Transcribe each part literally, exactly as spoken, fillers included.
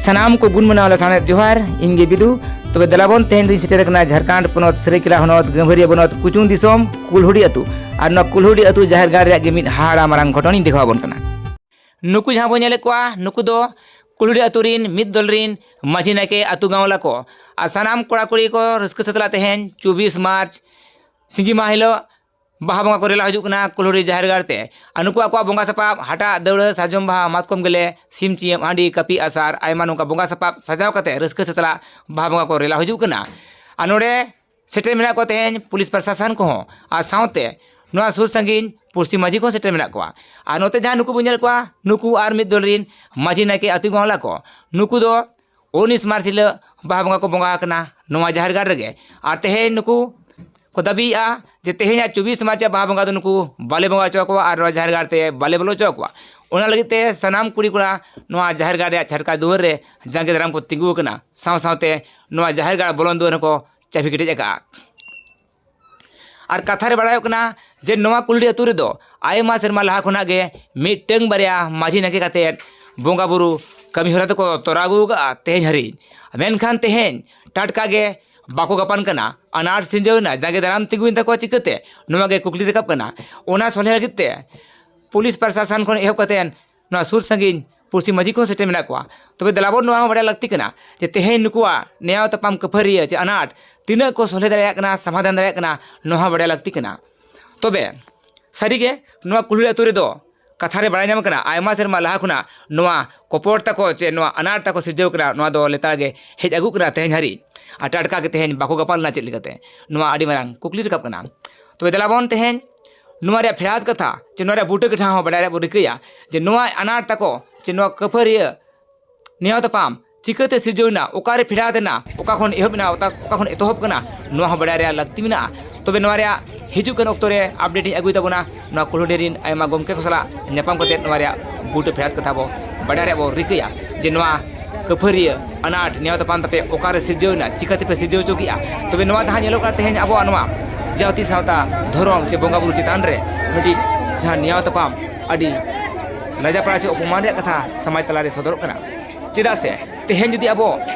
ᱥᱟᱱᱟᱢ ᱠᱚ ᱜᱩᱱ ᱢᱟᱱᱟᱣ ᱞᱟᱥᱟᱲᱦᱮᱫ ᱡᱚᱦᱟᱨ, ᱤᱧ ᱜᱮ ᱵᱤᱫᱩ᱾ ᱛᱚᱵᱮ ᱫᱮᱞᱟ ᱵᱚᱱ, ᱛᱮᱦᱮᱧ ᱫᱚᱧ ᱥᱮᱴᱮᱨ ᱟᱠᱟᱱᱟ ᱡᱷᱟᱲᱠᱷᱚᱸᱰ ᱯᱚᱱᱚᱛ ᱥᱟᱹᱨᱟᱹᱭᱠᱮᱞᱟ ᱦᱚᱱᱚᱛ ᱜᱟᱹᱢᱵᱷᱟᱹᱨᱤᱭᱟᱹ ᱵᱚᱱᱚᱛ ᱠᱩᱪᱩᱝ ᱫᱤᱥᱚᱢ ᱠᱩᱞᱦᱩᱰᱤ ᱟᱹᱛᱩ᱾ ᱟᱨ ᱱᱚᱣᱟ ᱠᱩᱞᱦᱩᱰᱤ ᱟᱹᱛᱩ ᱡᱟᱦᱮᱨ ᱜᱟᱲ ᱨᱮᱭᱟᱜ ᱜᱮ ᱢᱤᱫ ᱦᱟᱦᱟᱲᱟ ᱢᱟᱨᱟᱝ ᱜᱷᱚᱴᱚᱱᱤᱧ ᱫᱮᱠᱷᱟᱣ ᱟᱵᱚᱱ ᱠᱟᱱᱟ᱾ ᱱᱩᱠᱩ ᱡᱟᱦᱟᱸ ᱵᱚᱱ ᱧᱮᱞᱮᱫ ᱠᱚᱣᱟ, ᱱᱩᱠᱩ ᱫᱚ ᱠᱩᱞᱦᱩᱰᱤ ᱟᱹᱛᱩ ᱨᱤᱱ ᱢᱤᱫ ᱫᱚᱞ ᱨᱤᱱ ᱢᱟᱹᱡᱷᱤ ᱱᱟᱭᱠᱮ ᱟᱹᱛᱩ ᱜᱟᱶᱞᱟ ᱠᱚ᱾ ᱟᱨ ᱥᱟᱱᱟᱢ ᱠᱚᱲᱟ ᱠᱩᱲᱤ ᱠᱚ ᱨᱟᱹᱥᱠᱟᱹ ᱥᱟᱛᱞᱟ ᱛᱮᱦᱮᱧ ᱪᱚᱵᱵᱤᱥ ᱢᱟᱨᱪ ᱥᱤᱸᱜᱤ ᱢᱟᱦᱟ ᱦᱤᱞᱳᱜ ᱵᱟᱦᱟ ᱵᱚᱸᱜᱟ ᱠᱚ ᱨᱮᱞᱟ ᱦᱤᱡᱩᱜ ᱠᱟᱱᱟ ᱠᱩᱞᱦᱩᱰᱤ ᱡᱟᱦᱮᱨ ᱜᱟᱲ ᱛᱮ᱾ ᱟᱨ ᱱᱩᱠᱩ ᱟᱠᱚᱣᱟᱜ ᱵᱚᱸᱜᱟ ᱥᱟᱯᱟᱵ ᱦᱟᱴᱟᱜ, ᱫᱟᱹᱣᱲᱟᱹ, ᱥᱟᱨᱡᱚᱢ ᱵᱟᱦᱟ, ᱢᱟᱛᱠᱚᱢ ᱜᱮᱞᱮ, ᱥᱤᱢ ᱪᱤᱭᱟᱹᱢ ᱦᱟᱺᱰᱤ, ᱠᱟᱹᱯᱤ, ᱟᱥᱟᱨ, ᱟᱭᱢᱟ ᱱᱚᱝᱠᱟ ᱵᱚᱸᱜᱟ ᱥᱟᱯᱟᱵ ᱥᱟᱡᱟᱣ ᱠᱟᱛᱮ ᱨᱟᱹᱥᱠᱟᱹ ᱥᱟᱛᱞᱟ ᱵᱟᱦᱟ ᱵᱚᱸᱜᱟ ᱠᱚ ᱨᱮᱞᱟ ᱦᱤᱡᱩᱜ ᱠᱟᱱᱟ᱾ ᱟᱨ ᱱᱚᱰᱮ ᱥᱮᱴᱮᱨ ᱢᱮᱱᱟᱜ ᱠᱚᱣᱟ ᱛᱮᱦᱮᱧ ᱯᱩᱞᱤᱥ ᱯᱨᱚᱥᱟᱥᱚᱱ ᱠᱚᱦᱚᱸ, ᱟᱨ ᱥᱟᱶᱛᱮ ᱱᱚᱣᱟ ᱥᱩᱨ ᱥᱟᱺᱜᱤᱧ ᱯᱩᱲᱥᱤ ᱢᱟᱹᱡᱷᱤ ᱠᱚᱦᱚᱸ ᱥᱮᱴᱮᱨ ᱢᱮᱱᱟᱜ ᱠᱚᱣᱟ᱾ ᱟᱨ ᱱᱚᱛᱮ ᱡᱟᱦᱟᱸ ᱱᱩᱠᱩ ᱵᱚᱱ ᱧᱮᱞ ᱠᱚᱣᱟ, ᱱᱩᱠᱩ ᱟᱨ ᱢᱤᱫ ᱫᱚᱞ ᱨᱤᱱ ᱢᱟᱹᱡᱷᱤ ᱱᱟᱭᱠᱮ ᱟᱹᱛᱩ ᱜᱟᱶᱞᱟ ᱠᱚ, ᱱᱩᱠᱩ ᱫᱚ ᱩᱱᱤᱥ ᱢᱟᱨᱪ ᱦᱤᱞᱳᱜ ᱵᱟᱦᱟ ᱵᱚᱸᱜᱟ ᱠᱚ ᱵᱚᱸᱜᱟ ᱟᱠᱟᱱᱟ ᱱᱚᱣᱟ ᱡᱟᱦᱮᱨ ᱜᱟᱲ ᱨᱮᱜᱮ᱾ ᱟᱨ ᱛᱮᱦᱮᱧ ᱱᱩᱠᱩ ᱠᱚ ᱫᱟᱹᱵᱤᱭᱮᱫᱼᱟ ᱡᱮ ᱛᱮᱦᱮᱧᱟᱜ ᱪᱚᱵᱵᱤᱥ ᱢᱟᱨᱪ ᱟᱜ ᱵᱟᱦᱟ ᱵᱚᱸᱜᱟ ᱫᱚ ᱱᱩᱠᱩ ᱵᱟᱞᱮ ᱵᱚᱸᱜᱟ ᱦᱚᱪᱚ ᱟᱠᱚᱣᱟ ᱟᱨ ᱱᱚᱣᱟ ᱡᱟᱦᱮᱨ ᱜᱟᱲ ᱛᱮ ᱵᱟᱞᱮ ᱵᱚᱞᱚ ᱦᱚᱪᱚ ᱟᱠᱚᱣᱟ᱾ ᱚᱱᱟ ᱞᱟᱹᱜᱤᱫ ᱛᱮ ᱥᱟᱱᱟᱢ ᱠᱩᱲᱤ ᱠᱚᱲᱟ ᱱᱚᱣᱟ ᱡᱟᱦᱮᱨ ᱜᱟᱲ ᱨᱮᱭᱟᱜ ᱪᱷᱟᱴᱠᱟ ᱫᱩᱣᱟᱹᱨ ᱨᱮ ᱡᱟᱸᱜᱮ ᱫᱟᱨᱟᱢ ᱠᱚ ᱛᱤᱸᱜᱩ ᱟᱠᱟᱱᱟ, ᱥᱟᱶ ᱥᱟᱶᱛᱮ ᱱᱚᱣᱟ ᱡᱟᱦᱮᱨ ᱜᱟᱲ ᱵᱚᱞᱚᱱ ᱫᱩᱣᱟᱹᱨ ᱦᱚᱸᱠᱚ ᱪᱟᱹᱵᱤ ᱠᱮᱴᱮᱡ ᱟᱠᱟᱫᱼᱟ᱾ ᱟᱨ ᱠᱟᱛᱷᱟ ᱨᱮ ᱵᱟᱲᱟᱭᱚᱜ ᱠᱟᱱᱟ ᱡᱮ ᱱᱚᱣᱟ ᱠᱩᱞᱦᱤ ᱟᱹᱛᱩ ᱨᱮᱫᱚ ᱟᱭᱢᱟ ᱥᱮᱨᱢᱟ ᱞᱟᱦᱟ ᱠᱷᱚᱱᱟᱜ ᱜᱮ ᱢᱤᱫᱴᱟᱹᱝ ᱵᱟᱨᱭᱟ ᱢᱟᱹᱡᱷᱤ ᱱᱟᱭᱠᱮ ᱠᱟᱛᱮᱫ ᱵᱚᱸᱜᱟ ᱵᱩᱨᱩ ᱠᱟᱹᱢᱤ ᱦᱚᱨᱟ ᱫᱚᱠᱚ ᱛᱚᱨᱟᱣ ᱟᱹᱜᱩ ᱟᱠᱟᱫᱼᱟ ᱛᱮᱦᱮᱧ ᱦᱟᱹᱨᱤᱡ᱾ ᱢᱮᱱᱠᱷᱟᱱ ᱛᱮᱦᱮᱧ ᱴᱟᱴᱠᱟ ᱜᱮ ᱵᱟᱠᱚ ᱜᱟᱯᱟᱱ ᱠᱟᱱᱟ, ᱟᱱᱟᱴ ᱥᱤᱨᱡᱟᱹᱣ ᱮᱱᱟ, ᱡᱟᱸᱜᱮ ᱫᱟᱨᱟᱢ ᱛᱤᱸᱜᱩᱭᱮᱱ ᱛᱟᱠᱚᱣᱟ ᱪᱤᱠᱟᱹᱛᱮ? ᱱᱚᱣᱟ ᱜᱮ ᱠᱩᱠᱞᱤ ᱨᱟᱠᱟᱵ ᱠᱟᱱᱟ᱾ ᱚᱱᱟ ᱥᱚᱞᱦᱮ ᱞᱟᱹᱜᱤᱫ ᱛᱮ ᱯᱩᱞᱤᱥ ᱯᱨᱚᱥᱟᱥᱚᱱ ᱠᱷᱚᱱ ᱮᱦᱚᱵ ᱠᱟᱛᱮᱫ ᱱᱚᱣᱟ ᱥᱩᱨ ᱥᱟᱺᱜᱤᱧ ᱯᱩᱲᱥᱤ ᱢᱟᱹᱡᱷᱤ ᱠᱚᱦᱚᱸ ᱥᱮᱴᱮᱨ ᱢᱮᱱᱟᱜ ᱠᱚᱣᱟ᱾ ᱛᱚᱵᱮ ᱫᱮᱞᱟᱵᱚᱱ ᱱᱚᱣᱟ ᱦᱚᱸ ᱵᱟᱲᱟᱭ ᱞᱟᱹᱠᱛᱤ ᱠᱟᱱᱟ ᱡᱮ ᱛᱮᱦᱮᱧ ᱱᱩᱠᱩᱣᱟᱜ ᱱᱮᱭᱟᱣ ᱛᱟᱯᱟᱢ ᱠᱟᱹᱯᱷᱟᱹᱨᱤᱭᱟᱹ ᱪᱮ ᱟᱱᱟᱴ ᱛᱤᱱᱟᱹᱜ ᱠᱚ ᱥᱚᱞᱦᱮ ᱫᱟᱲᱮᱭᱟᱜ ᱠᱟᱱᱟ, ᱥᱚᱢᱟᱫᱷᱟᱱ ᱫᱟᱲᱮᱭᱟᱜ ᱠᱟᱱᱟ, ᱱᱚᱣᱟ ᱦᱚᱸ ᱵᱟᱲᱟᱭ ᱞᱟᱹᱠᱛᱤ ᱠᱟᱱᱟ᱾ ᱛᱚᱵᱮ ᱥᱟᱹᱨᱤᱜᱮ ᱱᱚᱣᱟ ᱠᱩᱞᱦᱤ ᱟᱹᱛᱩ ᱨᱮᱫᱚ ᱠᱟᱛᱷᱟ ᱨᱮ ᱵᱟᱲᱟᱭ ᱧᱟᱢ ᱠᱟᱱᱟ, ᱟᱭᱢᱟ ᱥᱮᱨᱢᱟ ᱞᱟᱦᱟ ᱠᱷᱚᱱᱟᱜ ᱱᱚᱣᱟ ᱠᱚᱯᱚᱴ ᱛᱟᱠᱚ ᱪᱮ ᱱᱚᱣᱟ ᱟᱱᱟᱴ ᱛᱟᱠᱚ ᱥᱤᱨᱡᱟᱹᱣ ᱠᱟᱱᱟ, ᱱᱚᱣᱟ ᱫᱚ ᱞᱮᱛᱟᱲ ᱜᱮ ᱦᱮᱡ ᱟᱹᱜᱩᱜ ᱠᱟᱱᱟ ᱛᱮᱦᱮᱧ ᱦᱟᱹᱨᱤᱡ᱾ ᱟᱨ ᱴᱟᱴᱠᱟ ᱜᱮ ᱛᱮᱦᱮᱧ ᱵᱟᱠᱚ ᱜᱟᱯᱟᱞ ᱞᱮᱱᱟ ᱪᱮᱫ ᱞᱮᱠᱟᱛᱮ? ᱱᱚᱣᱟ ᱟᱹᱰᱤ ᱢᱟᱨᱟᱝ ᱠᱩᱠᱞᱤ ᱨᱟᱠᱟᱵ ᱠᱟᱱᱟ᱾ ᱛᱚᱵᱮ ᱫᱮᱞᱟᱵᱚᱱ ᱛᱮᱦᱮᱧ ᱱᱚᱣᱟ ᱨᱮᱭᱟᱜ ᱯᱷᱮᱰᱟᱛ ᱠᱟᱛᱷᱟ ᱪᱮ ᱱᱚᱣᱟ ᱨᱮᱭᱟᱜ ᱵᱩᱴᱟᱹ ᱠᱟᱛᱷᱟ ᱦᱚᱸ ᱵᱟᱰᱟᱭ ᱨᱮᱭᱟᱜ ᱵᱚᱱ ᱨᱤᱠᱟᱹᱭᱟ ᱡᱮ ᱱᱚᱣᱟ ᱟᱱᱟᱴ ᱛᱟᱠᱚ ᱪᱮ ᱱᱚᱣᱟ ᱠᱟᱹᱯᱷᱟᱹᱨᱤᱭᱟᱹ ᱱᱮᱭᱟᱣ ᱛᱟᱯᱟᱢ ᱪᱤᱠᱟᱹᱛᱮ ᱥᱤᱨᱡᱟᱹᱣ ᱮᱱᱟ, ᱚᱠᱟᱨᱮ ᱯᱷᱮᱰᱟᱛ ᱮᱱᱟ, ᱚᱠᱟ ᱠᱷᱚᱱ ᱮᱦᱚᱵ ᱮᱱᱟ, ᱚᱠᱟ ᱚᱠᱟ ᱠᱷᱚᱱ ᱮᱛᱚᱦᱚᱵ ᱠᱟᱱᱟ, ᱱᱚᱣᱟ ᱦᱚᱸ ᱵᱟᱰᱟᱭ ᱨᱮᱭᱟᱜ ᱞᱟᱹᱠᱛᱤ ᱢᱮᱱᱟᱜᱼᱟ᱾ ᱛᱚᱵᱮ ᱱᱚᱣᱟ ᱨᱮᱭᱟᱜ ᱦᱤᱡᱩᱜ ᱠᱟᱱ ᱚᱠᱛᱚ ᱨᱮ ᱟᱯᱰᱮᱴ ᱤᱧ ᱟᱹᱜᱩᱭ ᱛᱟᱵᱚᱱᱟ ᱱᱚᱣᱟ ᱠᱩᱞᱦᱩᱰᱤ ᱨᱤᱱ ᱟᱭᱢᱟ ᱜᱚᱢᱠᱮ ᱠᱚ ᱥᱟᱞᱟᱜ ᱧᱟᱯᱟᱢ ᱠᱟᱛᱮ ᱱᱚᱣᱟ ᱨᱮᱭᱟᱜ ᱵᱩᱴᱟᱹ ᱯᱷᱮᱰᱟᱛ ᱠᱟᱛᱷᱟ ᱵᱚ ᱵᱟᱰᱟᱭ ᱨᱮᱭᱟᱜ ᱵᱚ ᱨᱤᱠᱟᱹᱭᱟ ᱡᱮ ᱱᱚᱣᱟ ᱠᱟᱹᱯᱷᱟᱹᱨᱤᱭᱟᱹ ᱟᱱᱟᱴ ᱱᱮᱭᱟᱣ ᱛᱟᱯᱟᱢ ᱛᱟᱯᱮ ᱚᱠᱟᱨᱮ ᱥᱤᱨᱡᱟᱹᱣ ᱮᱱᱟ, ᱪᱤᱠᱟᱹ ᱛᱮᱯᱮ ᱥᱤᱨᱡᱟᱹᱣ ᱦᱚᱪᱚ ᱠᱮᱜᱼᱟ᱾ ᱛᱚᱵᱮ ᱱᱚᱣᱟ ᱡᱟᱦᱟᱸ ᱧᱮᱞᱚᱜ ᱠᱟᱱᱟ ᱛᱮᱦᱮᱧ ᱟᱵᱚᱣᱟᱜ ᱱᱚᱣᱟ ᱡᱟᱹᱛᱤ ᱥᱟᱶᱛᱟ ᱫᱷᱚᱨᱚᱢ ᱪᱮ ᱵᱚᱸᱜᱟ ᱵᱩᱨᱩ ᱪᱮᱛᱟᱱ ᱨᱮ ᱢᱤᱫᱴᱤᱡ ᱡᱟᱦᱟᱸ ᱱᱮᱭᱟᱣ ᱛᱟᱯᱟᱢ ᱟᱹᱰᱤ ᱞᱟᱡᱟᱯᱟᱲᱟ ᱪᱮ ᱚᱯᱚᱢᱟᱱ ᱨᱮᱭᱟᱜ ᱠᱟᱛᱷᱟ ᱥᱚᱢᱟᱡᱽ ᱛᱟᱞᱟᱨᱮ ᱥᱚᱫᱚᱨᱚᱜ ᱠᱟᱱᱟ᱾ ᱪᱮᱫᱟᱜ ᱥᱮ ᱛᱮᱦᱮᱧ ᱡᱩᱫᱤ ᱟᱵᱚ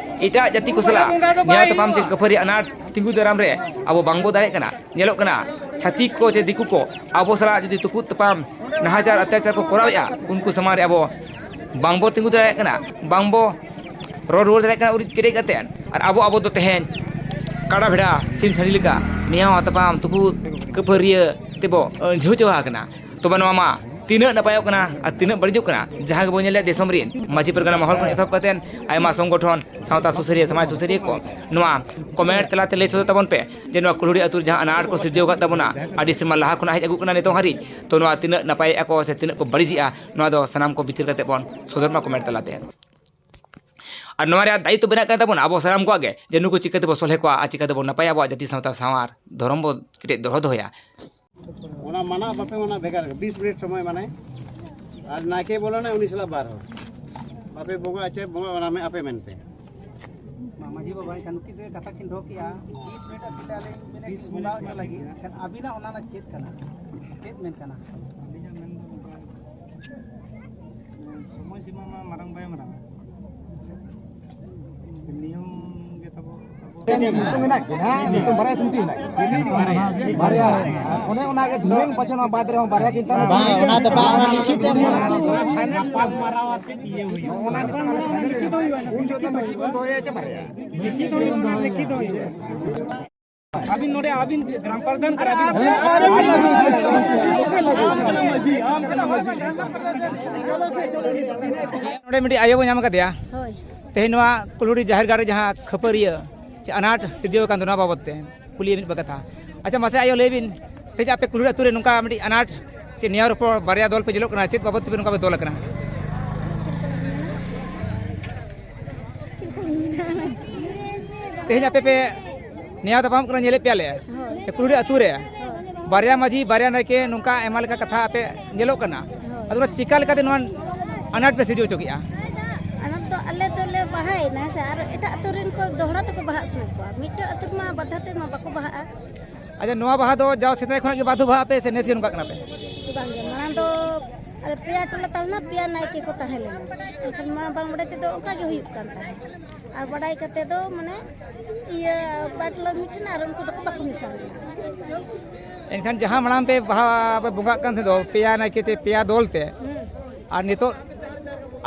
ᱮᱴᱟᱜ ᱡᱟᱹᱛᱤ ᱠᱚ ᱥᱟᱞᱟᱜ ᱱᱮᱭᱟᱣ ᱛᱟᱯᱟᱢ ᱪᱮ ᱠᱷᱟᱹᱯᱟᱹᱨᱤ ᱟᱱᱟᱴ ᱛᱤᱸᱜᱩ ᱫᱟᱨᱟᱢ ᱨᱮ ᱟᱵᱚ ᱵᱟᱝᱵᱚ ᱫᱟᱲᱮᱭᱟᱜ ᱠᱟᱱᱟ, ᱧᱮᱞᱚᱜ ᱠᱟᱱᱟ ᱪᱷᱟᱹᱛᱤᱠ ᱠᱚ ᱪᱮ ᱫᱤᱠᱩ ᱠᱚ ᱟᱵᱚ ᱥᱟᱞᱟᱜ ᱡᱩᱫᱤ ᱛᱩᱯᱩᱫ ᱛᱟᱯᱟᱢ ᱱᱟᱦᱟᱪᱟᱨ ᱚᱛᱛᱟᱪᱟᱨ ᱠᱚ ᱠᱚᱨᱟᱣᱮᱫᱼᱟ, ᱩᱱᱠᱩ ᱥᱟᱢᱟᱝ ᱨᱮ ᱟᱵᱚ ᱵᱟᱝᱵᱚ ᱛᱤᱸᱜᱩ ᱫᱟᱲᱮᱭᱟᱜ ᱠᱟᱱᱟ, ᱵᱟᱝᱵᱚ ᱨᱚᱲ ᱨᱩᱣᱟᱹᱲ ᱫᱟᱲᱮᱭᱟᱜ ᱠᱟᱱᱟ ᱩᱨᱤᱡ ᱠᱮᱴᱮᱡ ᱠᱟᱛᱮᱫ᱾ ᱟᱨ ᱟᱵᱚ, ᱟᱵᱚ ᱫᱚ ᱛᱮᱦᱮᱧ ᱠᱟᱰᱟ ᱵᱷᱮᱲᱟ ᱥᱤᱢ ᱥᱟᱺᱰᱤ ᱞᱮᱠᱟ ᱱᱮᱭᱟᱣ ᱛᱟᱯᱟᱢ ᱛᱩᱯᱩᱫ ᱠᱷᱟᱹᱯᱟᱹᱨᱤᱭᱟᱹ ᱛᱮᱵᱚ ᱟᱹᱲᱡᱷᱟᱹᱣ ᱪᱟᱵᱟ ᱟᱠᱟᱱᱟ᱾ ᱛᱚᱵᱮ ᱱᱚᱣᱟ ᱢᱟ ᱛᱤᱱᱟᱹᱜ ᱱᱟᱯᱟᱭᱚᱜ ᱠᱟᱱᱟ ᱟᱨ ᱛᱤᱱᱟᱹᱜ ᱵᱟᱹᱲᱤᱡᱚᱜ ᱠᱟᱱᱟ, ᱡᱟᱦᱟᱸ ᱜᱮᱵᱚᱱ ᱧᱮᱞᱮᱫ ᱫᱤᱥᱚᱢ ᱨᱤᱱ ᱢᱟᱹᱡᱷᱤ ᱯᱟᱨᱜᱟᱱᱟ ᱢᱚᱦᱚᱞ ᱠᱷᱚᱱ ᱮᱛᱚᱦᱚᱵ ᱠᱟᱛᱮᱫ ᱟᱭᱢᱟ ᱥᱚᱝᱜᱚᱴᱷᱚᱱ, ᱥᱟᱶᱛᱟ ᱥᱩᱥᱟᱹᱨᱤᱭᱟᱹ, ᱥᱚᱢᱟᱡᱽ ᱥᱩᱥᱟᱹᱨᱤᱭᱟᱹ ᱠᱚ ᱱᱚᱣᱟ ᱠᱚᱢᱮᱱᱴ ᱛᱟᱞᱟᱛᱮ ᱞᱟᱹᱭ ᱥᱚᱫᱚᱨ ᱛᱟᱵᱚᱱ ᱯᱮ ᱡᱮ ᱱᱚᱣᱟ ᱠᱩᱞᱦᱩᱲᱤ ᱟᱹᱛᱩ ᱨᱮ ᱡᱟᱦᱟᱸ ᱟᱱᱟᱴ ᱠᱚ ᱥᱤᱨᱡᱟᱹᱣ ᱟᱠᱟᱫ ᱛᱟᱵᱚᱱᱟ ᱟᱹᱰᱤ ᱥᱮᱨᱢᱟ ᱞᱟᱦᱟ ᱠᱷᱚᱱᱟᱜ ᱦᱮᱡ ᱟᱹᱜᱩᱜ ᱠᱟᱱᱟ ᱱᱤᱛᱚᱝ ᱦᱟᱹᱨᱤᱡ, ᱛᱚ ᱱᱚᱣᱟ ᱛᱤᱱᱟᱹᱜ ᱱᱟᱯᱟᱭᱮᱫᱼᱟ ᱠᱚ ᱥᱮ ᱛᱤᱱᱟᱹᱜ ᱠᱚ ᱵᱟᱹᱲᱤᱡᱮᱜᱼᱟ, ᱱᱚᱣᱟ ᱫᱚ ᱥᱟᱱᱟᱢ ᱠᱚ ᱵᱤᱪᱟᱹᱨ ᱠᱟᱛᱮᱫ ᱵᱚᱱ ᱥᱚᱫᱚᱨ ᱢᱟ ᱠᱚᱢᱮᱱᱴ ᱛᱟᱞᱟᱛᱮ᱾ ᱟᱨ ᱱᱚᱣᱟ ᱨᱮᱭᱟᱜ ᱫᱟᱭᱤᱛᱛᱚ ᱵᱮᱱᱟᱜ ᱠᱟᱱ ᱛᱟᱵᱚᱱᱟ ᱟᱵᱚ ᱥᱟᱱᱟᱢ ᱠᱚᱣᱟᱜ ᱜᱮ, ᱡᱮ ᱱᱩᱠᱩ ᱪᱤᱠᱟᱹ ᱛᱮᱵᱚ ᱥᱚᱞᱦᱮ ᱠᱚᱣᱟ ᱟᱨ ᱪᱤᱠᱟᱹ ᱛᱮᱵᱚ ᱱᱟᱯᱟᱭᱟ ᱟᱵᱚᱣᱟᱜ ᱡᱟᱹᱛᱤ ᱥᱟᱶᱛᱟ ᱥᱟᱶᱟᱨ ᱫᱷᱚᱨᱚᱢ ᱵᱚ ᱠᱮᱴᱮᱡ ᱫᱚᱦᱚ ᱫᱚᱦᱚᱭᱟ᱾ ᱚᱱᱟ ᱢᱟᱱᱟ ᱵᱟᱯᱮ ᱢᱟᱱᱟ ᱵᱷᱮᱜᱟᱨ ᱜᱮ, ᱵᱤᱥ ᱢᱤᱱᱤᱴ ᱥᱚᱢᱚᱭ ᱢᱟᱱᱮ, ᱟᱨ ᱱᱟᱭᱠᱮ ᱵᱚᱞᱚᱱᱟᱭ ᱩᱱᱤ ᱥᱟᱞᱟᱜ ᱵᱟᱨ ᱦᱚᱲ, ᱵᱟᱯᱮ ᱵᱚᱸᱜᱟ ᱦᱚᱪᱚᱭ, ᱵᱚᱸᱜᱟ ᱚᱱᱟ ᱢᱮ ᱟᱯᱮ ᱢᱮᱱᱛᱮ᱾ ᱢᱟ-, ᱢᱟᱹᱡᱷᱤ ᱵᱟᱵᱟ, ᱮᱱᱠᱷᱟᱱ ᱱᱩᱠᱤᱱ ᱥᱮ ᱠᱟᱛᱷᱟ ᱠᱤᱱ ᱫᱚᱦᱚ ᱠᱮᱜᱼᱟ, ᱵᱤᱥ ᱢᱤᱱᱤᱴ ᱟᱨ ᱛᱤᱱᱟᱹᱜ ᱟᱹᱞᱤᱧ ᱢᱮᱱᱮᱫ ᱵᱤᱥ ᱵᱚᱸᱜᱟ ᱢᱤᱱᱤᱴ ᱦᱚᱪᱚ ᱞᱟᱹᱜᱤᱫ, ᱮᱱᱠᱷᱟᱱ ᱟᱹᱵᱤᱱᱟᱜ ᱚᱱᱟ ᱨᱮᱱᱟᱜ ᱪᱮᱫ ᱠᱟᱱᱟ? ᱪᱮᱫ ᱢᱮᱱ ᱠᱟᱱᱟ? ᱟᱹᱞᱤᱧᱟᱜ ᱢᱮᱱ ᱫᱚ ᱱᱚᱝᱠᱟ, ᱥᱚᱢᱚᱭ ᱥᱤᱢᱟ ᱢᱟ ᱢᱟᱨᱟᱝ ᱵᱟᱭ ᱢᱟᱨᱟᱝᱟ᱾ ᱱᱤᱭᱚᱢ ᱜᱮ ᱛᱟᱵᱚ, ᱛᱟᱵᱚ᱾ ᱱᱤᱛᱚᱝ ᱦᱮᱱᱟᱜ ᱠᱤᱱ, ᱦᱮᱸ? ᱱᱤᱛᱚᱝ ᱵᱟᱨᱭᱟ ᱪᱩᱢᱴᱤ ᱦᱮᱱᱟᱜ ᱠᱤᱱ᱾ ᱵᱟᱨᱭᱟ᱾ ᱚᱱᱮ ᱚᱱᱟ ᱜᱮ ᱫᱷᱤᱱᱟᱹᱝ ᱯᱟᱪᱷᱮ ᱱᱚᱣᱟ ᱵᱟᱫᱽ ᱨᱮᱦᱚᱸ ᱵᱟᱨᱭᱟ ᱠᱤᱱ ᱛᱟᱦᱮᱱᱟ᱾ ᱵᱟᱝ, ᱚᱱᱟ ᱫᱚ ᱵᱟᱝ, ᱚᱱᱟ ᱞᱤᱠᱷᱤᱛ ᱮᱢ ᱦᱩᱭᱩᱜᱼᱟ᱾ ᱚᱱᱟ ᱱᱤᱛᱚᱝ ᱟᱞᱮ ᱯᱷᱟᱭᱱᱮᱞ ᱞᱤᱠᱷᱤᱛ ᱦᱩᱭᱩᱜᱼᱟ᱾ ᱩᱱ ᱡᱚᱠᱷᱚᱱ ᱢᱤᱫᱴᱤᱡ ᱵᱚᱱ ᱫᱚᱦᱚᱭᱟ ᱪᱮ ᱵᱟᱨᱭᱟ? ᱞᱤᱠᱷᱤᱛ ᱦᱩᱭᱩᱜᱼᱟ, ᱞᱤᱠᱷᱤᱛ ᱦᱩᱭᱩᱜᱼᱟ᱾ ᱟᱹᱵᱤᱱ ᱱᱚᱰᱮ ᱟᱹᱵᱤᱱ ᱜᱨᱟᱢ ᱯᱨᱚᱫᱷᱟᱱ ᱠᱟᱱᱟ ᱵᱤᱱ᱾ ᱱᱚᱰᱮ ᱢᱤᱫᱴᱤᱡ ᱟᱭᱳ ᱵᱚᱱ ᱧᱟᱢ ᱟᱠᱟᱫᱮᱭᱟ᱾ ᱦᱳᱭ᱾ ᱛᱮᱦᱮᱧ ᱱᱚᱣᱟ ᱠᱩᱞᱦᱩᱲᱤ ᱡᱟᱦᱮᱨ ᱜᱟᱲ ᱨᱮ ᱡᱟᱦᱟᱸ ᱠᱷᱟᱹᱯᱟᱹᱨᱤᱭᱟᱹ ᱪᱮ ᱟᱱᱟᱴ ᱥᱤᱨᱡᱟᱹᱣ ᱟᱠᱟᱱ ᱫᱚ, ᱱᱚᱣᱟ ᱵᱟᱵᱚᱫ ᱛᱮ ᱠᱩᱞᱤᱭᱮᱫ ᱢᱤᱫ ᱵᱟᱨ ᱠᱟᱛᱷᱟ᱾ ᱟᱪᱪᱷᱟ, ᱢᱟᱥᱮ ᱟᱭᱳ, ᱞᱟᱹᱭ ᱵᱤᱱ, ᱛᱮᱦᱮᱧ ᱟᱯᱮ ᱠᱩᱞᱦᱩᱲᱤ ᱟᱹᱛᱩ ᱨᱮ ᱱᱚᱝᱠᱟ ᱢᱤᱫᱴᱤᱡ ᱟᱱᱟᱴ ᱪᱮ ᱱᱮᱭᱟᱣ ᱨᱚᱯᱚᱲ, ᱵᱟᱨᱭᱟ ᱫᱚᱞ ᱯᱮ ᱧᱮᱞᱚᱜ ᱠᱟᱱᱟ, ᱪᱮᱫ ᱵᱟᱵᱚᱫ ᱛᱮᱯᱮ ᱱᱚᱝᱠᱟ ᱯᱮ ᱫᱚᱞ ᱟᱠᱟᱱᱟ? ᱛᱮᱦᱮᱧ ᱟᱯᱮ ᱯᱮ ᱱᱮᱭᱟᱣ ᱛᱟᱯᱟᱢᱚᱜ ᱠᱟᱱᱟ, ᱧᱮᱞᱮᱫ ᱯᱮᱭᱟᱞᱮ ᱦᱳᱭ᱾ ᱠᱩᱞᱦᱩᱲᱤ ᱟᱹᱛᱩ ᱨᱮ᱾ ᱦᱳᱭ᱾ ᱵᱟᱨᱭᱟ ᱢᱟᱹᱡᱷᱤ, ᱵᱟᱨᱭᱟ ᱱᱟᱭᱠᱮ, ᱱᱚᱝᱠᱟ ᱟᱭᱢᱟ ᱞᱮᱠᱟ ᱠᱟᱛᱷᱟ ᱟᱯᱮ ᱧᱮᱞᱚᱜ ᱠᱟᱱᱟ᱾ ᱦᱳᱭ᱾ ᱟᱫᱚ ᱚᱱᱟ ᱪᱤᱠᱟ ᱞᱮᱠᱟᱛᱮ ᱱᱚᱣᱟ ᱟᱱᱟᱴ ᱯᱮ ᱥᱤᱨᱡᱟᱹᱣ ᱦᱚᱪᱚ ᱠᱮᱜᱼᱟ? ᱟᱱᱟᱴ ᱫᱚ ᱟᱞᱮ ᱫᱚᱞᱮ ᱵᱟᱦᱟᱭᱮᱱᱟ, ᱦᱮᱸ ᱥᱮ, ᱟᱨ ᱮᱴᱟᱜ ᱟᱹᱛᱩ ᱨᱮᱱ ᱠᱚ ᱫᱚᱦᱲᱟ ᱛᱮᱠᱚ ᱵᱟᱦᱟ ᱥᱟᱱᱟ ᱠᱚᱣᱟ᱾ ᱢᱤᱫᱴᱟᱹᱝ ᱟᱹᱛᱩ ᱨᱮᱢᱟ ᱵᱟᱫᱷᱟ ᱛᱮᱢᱟ ᱵᱟᱠᱚ ᱵᱟᱦᱟᱜᱼᱟ᱾ ᱟᱪᱪᱷᱟ, ᱱᱚᱣᱟ ᱵᱟᱦᱟ ᱫᱚ ᱡᱟᱣ ᱥᱮᱫᱟᱭ ᱠᱷᱚᱱᱟᱜ ᱜᱮ ᱵᱟᱫᱷᱩ ᱵᱟᱦᱟ ᱟᱯᱮ ᱥᱮ ᱱᱮᱥ ᱜᱮ ᱱᱚᱝᱠᱟᱜ ᱠᱟᱱᱟ ᱯᱮ? ᱵᱟᱝᱜᱮ, ᱢᱟᱲᱟᱝ ᱫᱚ ᱟᱨ ᱯᱮᱭᱟ ᱴᱚᱞᱟ ᱛᱟᱦᱮᱸ ᱞᱮᱱᱟ, ᱯᱮᱭᱟ ᱱᱟᱭᱠᱮ ᱠᱚ ᱛᱟᱦᱮᱸ ᱞᱮᱱᱟ᱾ ᱮᱱᱠᱷᱟᱱ ᱢᱟᱲᱟᱝ ᱵᱟᱝ ᱵᱟᱰᱟᱭ ᱛᱮᱫᱚ ᱚᱱᱠᱟ ᱜᱮ ᱦᱩᱭᱩᱜ ᱠᱟᱱ ᱛᱟᱦᱮᱸᱫ᱾ ᱟᱨ ᱵᱟᱰᱟᱭ ᱠᱟᱛᱮ ᱫᱚ ᱢᱟᱱᱮ ᱤᱭᱟᱹ ᱵᱟᱨ ᱴᱚᱞᱟ ᱢᱤᱫ ᱴᱷᱮᱱ ᱟᱨ ᱩᱱᱠᱩ ᱫᱚᱠᱚ ᱵᱟᱠᱚ ᱢᱮᱥᱟ ᱞᱮᱱᱟ᱾ ᱮᱱᱠᱷᱟᱱ ᱡᱟᱦᱟᱸ ᱢᱟᱲᱟᱝ ᱯᱮ ᱵᱟᱦᱟ ᱯᱮ ᱵᱚᱸᱜᱟᱜ ᱠᱟᱱ ᱛᱟᱦᱮᱸ ᱫᱚ ᱯᱮᱭᱟ ᱱᱟᱭᱠᱮ ᱛᱮ ᱯᱮᱭᱟ ᱫᱚᱞ ᱛᱮ, ᱦᱩᱸ᱾ ᱟᱨ ᱱᱤᱛᱚᱜ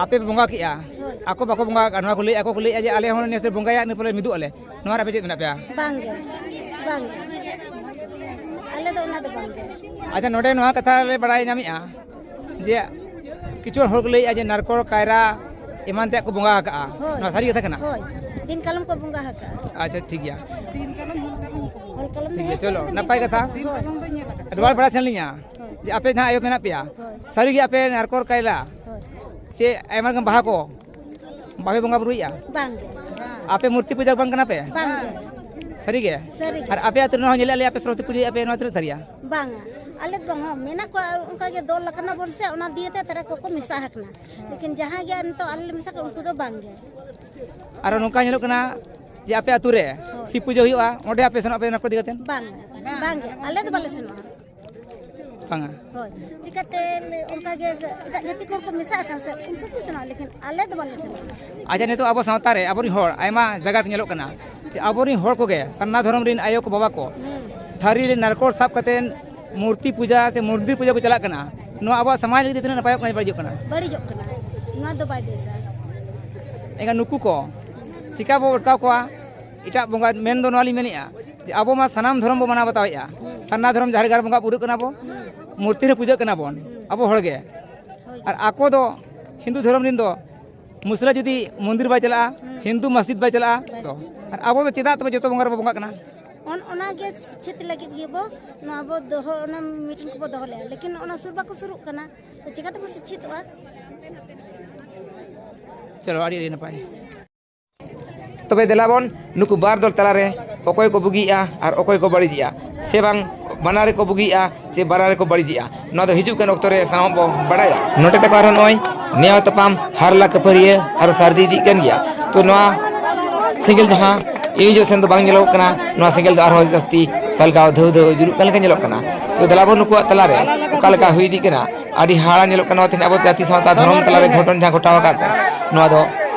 ᱟᱯᱮ ᱯᱮ ᱵᱚᱸᱜᱟ ᱠᱮᱜᱼᱟ, ᱦᱳᱭ᱾ ᱟᱠᱚ ᱵᱟᱠᱚ ᱵᱚᱸᱜᱟ ᱟᱠᱟᱫᱼᱟ, ᱱᱚᱣᱟ ᱠᱚ ᱞᱟᱹᱭ, ᱟᱠᱚ ᱠᱚ ᱞᱟᱹᱭᱮᱫᱼᱟ ᱡᱮ ᱟᱞᱮ ᱦᱚᱸ ᱱᱮᱥ ᱞᱮ ᱵᱚᱸᱜᱟᱭᱟ, ᱤᱱᱟᱹ ᱯᱚᱨᱮ ᱢᱤᱫᱚᱜ ᱟᱞᱮ, ᱱᱚᱣᱟ ᱨᱮ ᱟᱯᱮ ᱪᱮᱫ ᱢᱮᱱᱟᱜ ᱯᱮᱭᱟ? ᱵᱟᱝ ᱜᱮ, ᱵᱟᱝ ᱜᱮ, ᱟᱞᱮ ᱫᱚ ᱚᱱᱟ ᱫᱚ ᱵᱟᱝ ᱜᱮ᱾ ᱟᱪᱪᱷᱟ, ᱱᱚᱰᱮ ᱱᱚᱣᱟ ᱠᱟᱛᱷᱟ ᱞᱮ ᱵᱟᱲᱟᱭ ᱧᱟᱢᱮᱜᱼᱟ ᱡᱮ ᱠᱤᱪᱷᱩ ᱦᱚᱲ ᱠᱚ ᱞᱟᱹᱭᱮᱫᱼᱟ ᱡᱮ ᱱᱟᱨᱠᱳᱞ, ᱠᱟᱭᱨᱟ ᱮᱢᱟᱱ ᱛᱮᱭᱟᱜ ᱠᱚ ᱵᱚᱸᱜᱟ ᱟᱠᱟᱜᱼᱟ, ᱦᱳᱭ᱾ ᱱᱚᱣᱟ ᱥᱟᱹᱨᱤ ᱠᱟᱛᱷᱟ ᱠᱟᱱᱟ? ᱦᱳᱭ, ᱫᱤᱱ ᱠᱟᱞᱚᱢ ᱠᱚ ᱵᱚᱸᱜᱟ ᱟᱠᱟᱜᱼᱟ᱾ ᱟᱪᱪᱷᱟ, ᱴᱷᱤᱠ ᱜᱮᱭᱟ, ᱦᱚᱞ ᱠᱟᱞᱚᱢ ᱴᱷᱤᱠ ᱫᱚ ᱜᱮᱭᱟ, ᱦᱮᱡ ᱪᱚᱞᱚ, ᱠᱟᱱᱟ᱾ ᱱᱟᱯᱟᱭ ᱠᱟᱛᱷᱟ᱾ ᱦᱳᱭ᱾ ᱟᱫᱚ ᱵᱟᱲᱟᱭ ᱥᱟᱱᱟᱧᱟ ᱡᱮ ᱟᱯᱮ ᱡᱟᱦᱟᱸ ᱟᱭᱳ ᱢᱮᱱᱟᱜ ᱯᱮᱭᱟ, ᱦᱳᱭ᱾ ᱥᱟᱹᱨᱤᱜᱮ ᱟᱯᱮ ᱱᱟᱨᱠᱳᱞ, ᱠᱟᱭᱨᱟ ᱦᱳᱭ᱾ ᱪᱮ ᱟᱭᱢᱟ ᱞᱮᱠᱟᱱ ᱵᱟᱦᱟ ᱠᱚ ᱵᱟᱯᱮ ᱵᱚᱸᱜᱟ ᱵᱩᱨᱩᱭᱮᱫᱼᱟ? ᱵᱟᱝ ᱜᱮ, ᱟᱯᱮ ᱢᱩᱨᱛᱤ ᱯᱩᱡᱟᱹ ᱵᱟᱝ ᱠᱟᱱᱟ ᱯᱮ? ᱵᱟᱝ ᱜᱮ, ᱥᱟᱹᱨᱤ ᱜᱮ? ᱥᱟᱹᱨᱤ ᱜᱮ᱾ ᱟᱨ ᱟᱯᱮ ᱟᱹᱛᱩ ᱨᱮᱦᱚᱸ ᱧᱮᱞᱮᱫ ᱞᱮᱭᱟ ᱟᱯᱮ ᱥᱚᱨᱚᱥᱚᱛᱤ ᱯᱩᱡᱟᱹᱭᱮᱫᱼᱟ ᱯᱮ, ᱱᱚᱣᱟ ᱛᱤᱱᱟᱹᱜ ᱥᱟᱹᱨᱤᱭᱟ? ᱵᱟᱝᱟ, ᱟᱞᱮ ᱫᱚ ᱵᱟᱝᱟ, ᱢᱮᱱᱟᱜ ᱠᱚᱣᱟ ᱚᱱᱠᱟ ᱜᱮ ᱫᱚᱞ ᱟᱠᱟᱱᱟ ᱵᱚᱱ ᱥᱮ, ᱚᱱᱟ ᱫᱤᱭᱮ ᱛᱮ ᱛᱟᱨᱟ ᱠᱚᱠᱚ ᱢᱮᱥᱟ ᱟᱠᱟᱱᱟ᱾ ᱞᱮᱠᱤᱱ ᱡᱟᱦᱟᱸ ᱜᱮ ᱱᱤᱛᱚᱜ ᱟᱞᱮ ᱞᱮ ᱢᱮᱥᱟ ᱠᱚᱣᱟ, ᱩᱱᱠᱩ ᱫᱚ ᱵᱟᱝ ᱜᱮ᱾ ᱟᱨᱚ ᱱᱚᱝᱠᱟ ᱧᱮᱞᱚᱜ ᱠᱟᱱᱟ ᱡᱮ ᱟᱯᱮ ᱟᱹᱛᱩ ᱨᱮ ᱦᱳᱭ᱾ ᱥᱤᱵ ᱯᱩᱡᱟᱹ ᱦᱩᱭᱩᱜᱼᱟ, ᱚᱸᱰᱮ ᱟᱯᱮ ᱥᱮᱱᱚᱜ ᱟᱯᱮ ᱱᱟᱨᱠᱳᱞ ᱤᱫᱤ ᱠᱟᱛᱮ? ᱵᱟᱝᱟ, ᱵᱟᱝ ᱜᱮ, ᱟᱞᱮ ᱫᱚ ᱵᱟᱞᱮ ᱥᱮᱱᱚᱜᱼᱟ᱾ ᱵᱟᱝᱟ᱾ ᱦᱳᱭ, ᱪᱤᱠᱟᱹᱛᱮ ᱚᱱᱠᱟ ᱜᱮ ᱮᱴᱟᱜ ᱡᱟᱹᱛᱤ ᱠᱚᱦᱚᱸ ᱠᱚ ᱢᱮᱥᱟ ᱟᱠᱟᱱ ᱥᱮ, ᱩᱱᱠᱩ ᱠᱚ ᱥᱮᱱᱚᱜᱼᱟ, ᱞᱮᱠᱤᱱ ᱟᱞᱮ ᱫᱚ ᱵᱟᱞᱮ ᱥᱮᱱᱚᱜᱼᱟ᱾ ᱟᱪᱪᱷᱟ, ᱱᱤᱛᱚᱜ ᱟᱵᱚ ᱥᱟᱶᱛᱟ ᱨᱮ ᱟᱵᱚᱨᱮᱱ ᱦᱚᱲ ᱟᱭᱢᱟ ᱡᱟᱭᱜᱟ ᱨᱮ ᱧᱮᱞᱚᱜ ᱠᱟᱱᱟ ᱡᱮ ᱟᱵᱚᱨᱮᱱ ᱦᱚᱲ ᱠᱚᱜᱮ ᱥᱟᱨᱱᱟ ᱫᱷᱚᱨᱚᱢ ᱨᱮᱱ ᱟᱭᱳ ᱠᱚ ᱵᱟᱵᱟ ᱠᱚ ᱦᱩᱸ᱾ ᱛᱷᱟᱹᱨᱤ ᱨᱮ ᱱᱟᱨᱠᱳᱞ ᱥᱟᱵ ᱠᱟᱛᱮ ᱢᱩᱨᱛᱤ ᱯᱩᱡᱟᱹ ᱥᱮ ᱢᱚᱱᱫᱤᱨ ᱯᱩᱡᱟᱹ ᱠᱚ ᱪᱟᱞᱟᱜ ᱠᱟᱱᱟ, ᱱᱚᱣᱟ ᱟᱵᱚᱣᱟᱜ ᱥᱚᱢᱟᱡᱽ ᱞᱟᱹᱜᱤᱫ ᱛᱮ ᱛᱤᱱᱟᱹᱜ ᱱᱟᱯᱟᱭᱚᱜ ᱠᱟᱱᱟ, ᱵᱟᱹᱲᱤᱡᱚᱜ ᱠᱟᱱᱟ? ᱵᱟᱹᱲᱤᱡᱚᱜ ᱠᱟᱱᱟ, ᱱᱚᱣᱟ ᱫᱚ ᱵᱟᱭ ᱵᱮᱥᱟ᱾ ᱮᱱᱠᱷᱟᱱ ᱱᱩᱠᱩ ᱠᱚ ᱪᱤᱠᱟ ᱵᱚ ᱚᱴᱠᱟᱣ ᱠᱚᱣᱟ? ᱮᱴᱟᱜ ᱵᱚᱸᱜᱟ ᱢᱮᱱ ᱫᱚ ᱱᱚᱣᱟ ᱞᱤᱧ ᱢᱮᱱᱮᱫᱼᱟ ᱡᱮ ᱟᱵᱚ ᱢᱟ ᱥᱟᱱᱟᱢ ᱫᱷᱚᱨᱚᱢ ᱵᱚ ᱢᱟᱱᱟᱣ ᱵᱟᱛᱟᱣᱮᱫᱼᱟ, ᱥᱟᱨᱱᱟ ᱫᱷᱚᱨᱚᱢ ᱡᱟᱦᱮᱨ ᱜᱟᱲ ᱵᱚᱸᱜᱟ ᱵᱩᱨᱩᱜ ᱠᱟᱱᱟ ᱵᱚ, ᱢᱩᱨᱛᱤ ᱨᱮ ᱯᱩᱡᱟᱹᱜ ᱠᱟᱱᱟ ᱵᱚᱱ ᱟᱵᱚ ᱦᱚᱲ ᱜᱮ, ᱦᱳᱭ᱾ ᱟᱨ ᱟᱠᱚ ᱫᱚ ᱦᱤᱱᱫᱩ ᱫᱷᱚᱨᱚᱢ ᱨᱮᱱ ᱫᱚ ᱢᱩᱥᱞᱟᱹ ᱡᱩᱫᱤ ᱢᱚᱱᱫᱤᱨ ᱵᱟᱭ ᱪᱟᱞᱟᱜᱼᱟ, ᱦᱤᱱᱫᱩ ᱢᱚᱥᱡᱤᱫ ᱵᱟᱭ ᱪᱟᱞᱟᱜᱼᱟ, ᱛᱚ ᱟᱨ ᱟᱵᱚ ᱫᱚ ᱪᱮᱫᱟᱜ ᱛᱚᱵᱮ ᱡᱚᱛᱚ ᱵᱚᱸᱜᱟ ᱨᱮᱵᱚ ᱵᱚᱸᱜᱟᱜ ᱠᱟᱱᱟ? ᱚᱱ ᱚᱱᱟ ᱜᱮ ᱥᱤᱪᱪᱷᱤᱛ ᱞᱟᱹᱜᱤᱫ ᱜᱮᱵᱚ ᱱᱚᱣᱟ ᱵᱚ ᱫᱚᱦᱚ, ᱚᱱᱟ ᱢᱤᱴᱤᱝ ᱠᱚᱵᱚ ᱫᱚᱦᱚ ᱞᱮᱜᱼᱟ, ᱞᱮᱠᱤᱱ ᱚᱱᱟ ᱥᱩᱨ ᱵᱟᱠᱚ ᱥᱩᱨᱩᱜ ᱠᱟᱱᱟ, ᱛᱚ ᱪᱤᱠᱟᱹ ᱛᱮᱵᱚ ᱥᱤᱪᱪᱷᱤᱛᱚᱜᱼᱟ? ᱪᱚᱞᱚ, ᱟᱹᱰᱤ ᱟᱹᱰᱤ ᱱᱟᱯᱟᱭ᱾ ᱛᱚᱵᱮ ᱫᱮᱞᱟ ᱵᱚᱱ ᱱᱩᱠᱩ ᱵᱟᱨ ᱫᱚᱞ ᱛᱟᱞᱟᱨᱮ ᱚᱠᱚᱭ ᱠᱚ ᱵᱩᱜᱤᱭᱮᱜᱼᱟ ᱟᱨ ᱚᱠᱚᱭ ᱠᱚ ᱵᱟᱹᱲᱤᱡᱮᱜᱼᱟ, ᱥᱮ ᱵᱟᱝ ᱵᱟᱱᱟᱨ ᱨᱮᱠᱚ ᱵᱩᱜᱤᱭᱮᱜᱼᱟ ᱪᱮ ᱵᱟᱱᱟᱨ ᱨᱮᱠᱚ ᱵᱟᱹᱲᱤᱡᱮᱜᱼᱟ, ᱱᱚᱣᱟ ᱫᱚ ᱦᱤᱡᱩᱜ ᱠᱟᱱ ᱚᱠᱛᱚ ᱨᱮ ᱥᱟᱱᱟᱢ ᱵᱚ ᱵᱟᱲᱟᱭᱟ᱾ ᱱᱚᱰᱮ ᱛᱟᱠᱚ ᱟᱨᱦᱚᱸ ᱱᱚᱜᱼᱚᱭ ᱱᱮᱭᱟᱣ ᱛᱟᱯᱟᱢ ᱦᱟᱨᱞᱟ ᱠᱟᱹᱯᱟᱹᱨᱤᱭᱟᱹ ᱟᱨᱦᱚᱸ ᱥᱟᱹᱨᱫᱤ ᱤᱫᱤᱜ ᱠᱟᱱ ᱜᱮᱭᱟ᱾ ᱛᱚ ᱱᱚᱣᱟ ᱥᱮᱸᱜᱮᱞ ᱡᱟᱦᱟᱸ ᱤᱧ ᱡᱚᱦᱚᱜ ᱥᱮᱱ ᱫᱚ ᱵᱟᱝ ᱧᱮᱞᱚᱜ ᱠᱟᱱᱟ, ᱱᱚᱣᱟ ᱥᱮᱸᱜᱮᱞ ᱫᱚ ᱟᱨᱦᱚᱸ ᱡᱟᱹᱥᱛᱤ ᱥᱟᱞᱜᱟᱣ ᱫᱷᱟᱹᱣ ᱫᱷᱟᱹᱣ ᱡᱩᱞᱩᱜ ᱠᱟᱱ ᱞᱮᱠᱟ ᱧᱮᱞᱚᱜ ᱠᱟᱱᱟ᱾ ᱛᱚ ᱫᱮᱞᱟ ᱵᱚᱱ ᱱᱩᱠᱩᱣᱟᱜ ᱛᱟᱞᱟᱨᱮ ᱚᱠᱟ ᱞᱮᱠᱟ ᱦᱩᱭ ᱤᱫᱤᱜ ᱠᱟᱱᱟ, ᱟᱹᱰᱤ ᱦᱟᱦᱟᱲᱟ ᱧᱮᱞᱚᱜ ᱠᱟᱱᱟ᱾ ᱱᱚᱣᱟ ᱛᱮᱦᱮᱧ ᱟᱵᱚ ᱡᱟᱹᱛᱤ ᱥᱟᱶᱛᱟ ᱫᱷᱚᱨᱚᱢ ᱛᱟᱞᱟᱨᱮ ᱜᱷᱚᱴᱚᱱ ᱡᱟᱦᱟᱸ ᱜᱷᱚᱴᱟᱣ ᱟᱠᱟᱫ ᱠᱚ, ᱱᱚᱣᱟ ᱫᱚ